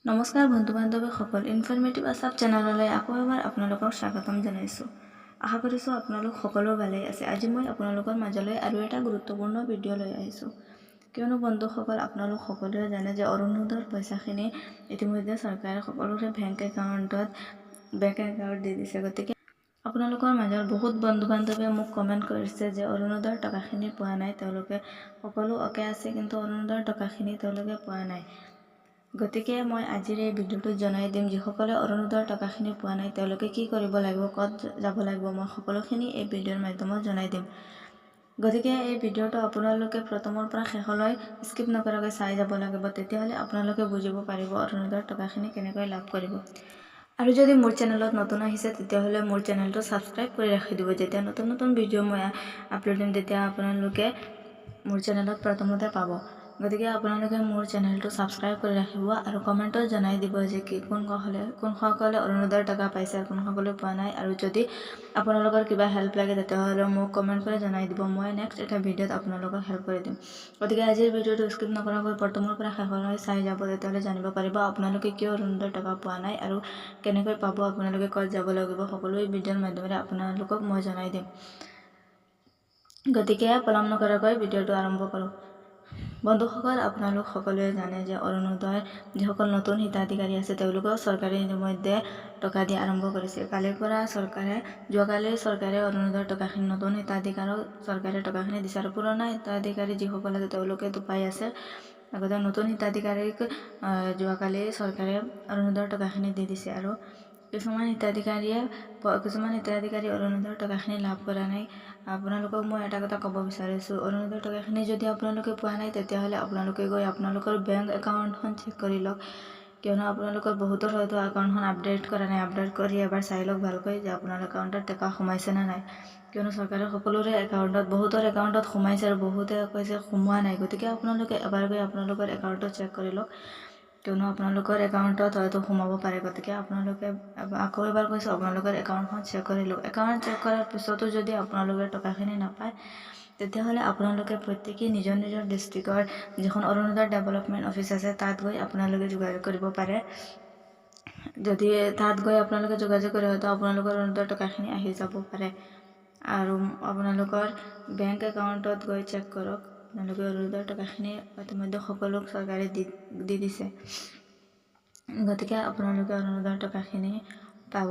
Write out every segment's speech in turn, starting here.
নমস্কাৰ বন্ধু বান্ধৱীসকল, ইনফৰ্মেটিভ আছাম চেনেললৈ আকৌ এবাৰ আপোনালোকক স্বাগতম জনাইছোঁ। আশা কৰিছোঁ আপোনালোক সকলো ভালেই আছে। আজি মই আপোনালোকৰ মাজলৈ আৰু এটা গুৰুত্বপূৰ্ণ ভিডিঅ' লৈ আহিছোঁ। কিয়নো বন্ধুসকল, আপোনালোক সকলোৱে জানে যে অৰুণোদয়ৰ পইচাখিনি ইতিমধ্যে চৰকাৰে সকলোৰে বেংক একাউণ্ট দি দিছে। গতিকে আপোনালোকৰ মাজৰ বহুত বন্ধু বান্ধৱীয়ে মোক কমেণ্ট কৰিছে যে অৰুণোদয়ৰ টকাখিনি পোৱা নাই। তেওঁলোকে সকলো অ'কে আছে, কিন্তু অৰুণোদয়ৰ টকাখিনি তেওঁলোকে পোৱা নাই। গতিকে মই আজিৰ এই ভিডিঅ'টোত জনাই দিম, যিসকলে অৰুণোদয়ৰ টকাখিনি পোৱা নাই তেওঁলোকে কি কৰিব লাগিব, ক'ত যাব লাগিব, মই সকলোখিনি এই ভিডিঅ'ৰ মাধ্যমত জনাই দিম। গতিকে এই ভিডিঅ'টো আপোনালোকে প্ৰথমৰ পৰা শেষলৈ স্কিপ নকৰাকৈ চাই যাব লাগিব, তেতিয়াহ'লে আপোনালোকে বুজিব পাৰিব অৰুণোদয়ৰ টকাখিনি কেনেকৈ লাভ কৰিব। আৰু যদি মোৰ চেনেলত নতুন আহিছে, তেতিয়াহ'লে মোৰ চেনেলটো ছাবস্ক্ৰাইব কৰি ৰাখি দিব। যেতিয়া নতুন নতুন ভিডিঅ' মই আপলোড দিম, তেতিয়া আপোনালোকে মোৰ চেনেলত প্ৰথমতে পাব। গতিকে আপোনালোকে মোৰ চেনেলটো ছাবস্ক্ৰাইব কৰি ৰাখিব আৰু কমেণ্টত জনাই দিব যে কি কোনসকলে অৰুণোদয়ৰ টকা পাইছে আৰু কোনসকলে পোৱা নাই। আৰু যদি আপোনালোকৰ কিবা হেল্প লাগে, তেতিয়াহ'লে মোক কমেণ্ট কৰি জনাই দিব। মই নেক্সট এটা ভিডিঅ'ত আপোনালোকক হেল্প কৰি দিম। গতিকে আজিৰ ভিডিঅ'টো স্কিপ নকৰাকৈ প্ৰথমৰ পৰা শেষলৈ চাই যাব, তেতিয়াহ'লে জানিব পাৰিব আপোনালোকে কিয় অৰুণোদয়ৰ টকা পোৱা নাই আৰু কেনেকৈ পাব, আপোনালোকে ক'ত যাব লাগিব, সকলো এই ভিডিঅ'ৰ মাধ্যমেৰে আপোনালোকক মই জনাই দিম। গতিকে পলম নকৰাকৈ ভিডিঅ'টো আৰম্ভ কৰোঁ। বন্ধুসকল, আপোনালোক সকলোৱে জানে যে অৰুণোদয়ৰ যিসকল নতুন হিতাধিকাৰী আছে, তেওঁলোকেও চৰকাৰে ইতিমধ্যে টকা দিয়া আৰম্ভ কৰিছে। কালিৰ পৰা চৰকাৰে, যোৱাকালি চৰকাৰে অৰুণোদয়ৰ টকাখিনি নতুন হিতাধিকাৰক চৰকাৰে টকাখিনি দিছে আৰু পুৰণা হিতাধিকাৰী যিসকল আছে তেওঁলোকেতো পাই আছে। লগতে নতুন হিতাধিকাৰীক যোৱাকালি চৰকাৰে অৰুণোদয়ৰ টকাখিনি দি দিছে আৰু কিছুমান হিতাধিকাৰী অৰুণোদয়ৰ টকাখিনি লাভ কৰা নাই। আপোনালোকক মই এটা কথা ক'ব বিচাৰিছোঁ, অৰুণোদয়ৰ টকাখিনি যদি আপোনালোকে পোৱা নাই, তেতিয়াহ'লে আপোনালোকে গৈ আপোনালোকৰ বেংক একাউণ্টখন চেক কৰি লওক। কিয়নো আপোনালোকৰ বহুতৰ হয়তো একাউণ্টখন আপডেট কৰা নাই। আপডেট কৰি এবাৰ চাই লওক ভালকৈ যে আপোনাৰ একাউণ্টত টকা সোমাইছে নে নাই। কিয়নো চৰকাৰে সকলোৰে একাউণ্টত, বহুতৰ একাউণ্টত সোমাইছে আৰু বহুতে কৈছে সোমোৱা নাই। গতিকে আপোনালোকে এবাৰ গৈ আপোনালোকৰ একাউণ্টত চেক কৰি লওক, কিয়নো আপোনালোকৰ একাউণ্টত হয়তো সোমাব পাৰে। গতিকে আপোনালোকে, আকৌ এবাৰ কৈছোঁ, আপোনালোকৰ একাউণ্টখন চেক কৰি লওক। একাউণ্ট চেক কৰাৰ পিছতো যদি আপোনালোকে টকাখিনি নাপায়, তেতিয়াহ'লে আপোনালোকে প্ৰত্যেকেই নিজৰ নিজৰ ডিষ্ট্ৰিক্টৰ যিখন অৰুণোদয় ডেভেলপমেণ্ট অফিচ আছে, তাত গৈ আপোনালোকে যোগাযোগ কৰিব পাৰে। যদি তাত গৈ আপোনালোকে যোগাযোগ কৰে, হয়তো আপোনালোকৰ অৰুণোদয়ৰ টকাখিনি আহি যাব পাৰে। আৰু আপোনালোকৰ বেংক একাউণ্টত গৈ চেক কৰক। আপোনালোকে অৰুণোদয়ৰ টকাখিনি ইতিমধ্যে সকলোক চৰকাৰে দি দি দিছে। গতিকে আপোনালোকে অৰুণোদয়ৰ টকাখিনি পাব।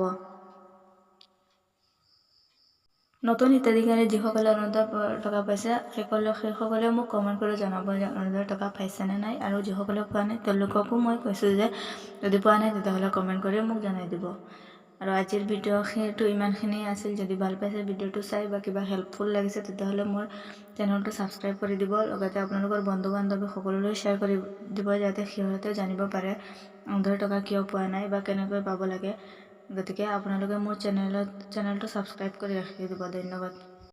নতুন হিতাধিকাৰী যিসকলে অৰুণোদয়ৰ টকা পাইছে, সেইসকলে মোক কমেণ্ট কৰি জনাব যে অৰুণোদয়ৰ টকা পাইছেনে নাই। আৰু যিসকলে পোৱা নাই, তেওঁলোককো মই কৈছোঁ যে যদি পোৱা নাই, তেতিয়াহ'লে কমেণ্ট কৰি মোক জনাই দিব। আৰু আজিৰ ভিডিঅ' সেইটো ইমানখিনিয়ে আছিল। যদি ভাল পাইছে ভিডিঅ'টো চাই বা কিবা হেল্পফুল লাগিছে, তেতিয়াহ'লে মোৰ চেনেলটো ছাবস্ক্ৰাইব কৰি দিব। লগতে আপোনালোকৰ বন্ধু বান্ধৱী সকলোলৈ শ্বেয়াৰ কৰি দিব, যাতে সিহঁতে জানিব পাৰে অৰুণোদয়ৰ টকা কিয় পোৱা নাই বা কেনেকৈ পাব লাগে। গতিকে আপোনালোকে মোৰ চেনেলটো ছাবস্ক্ৰাইব কৰি ৰাখি দিব। ধন্যবাদ।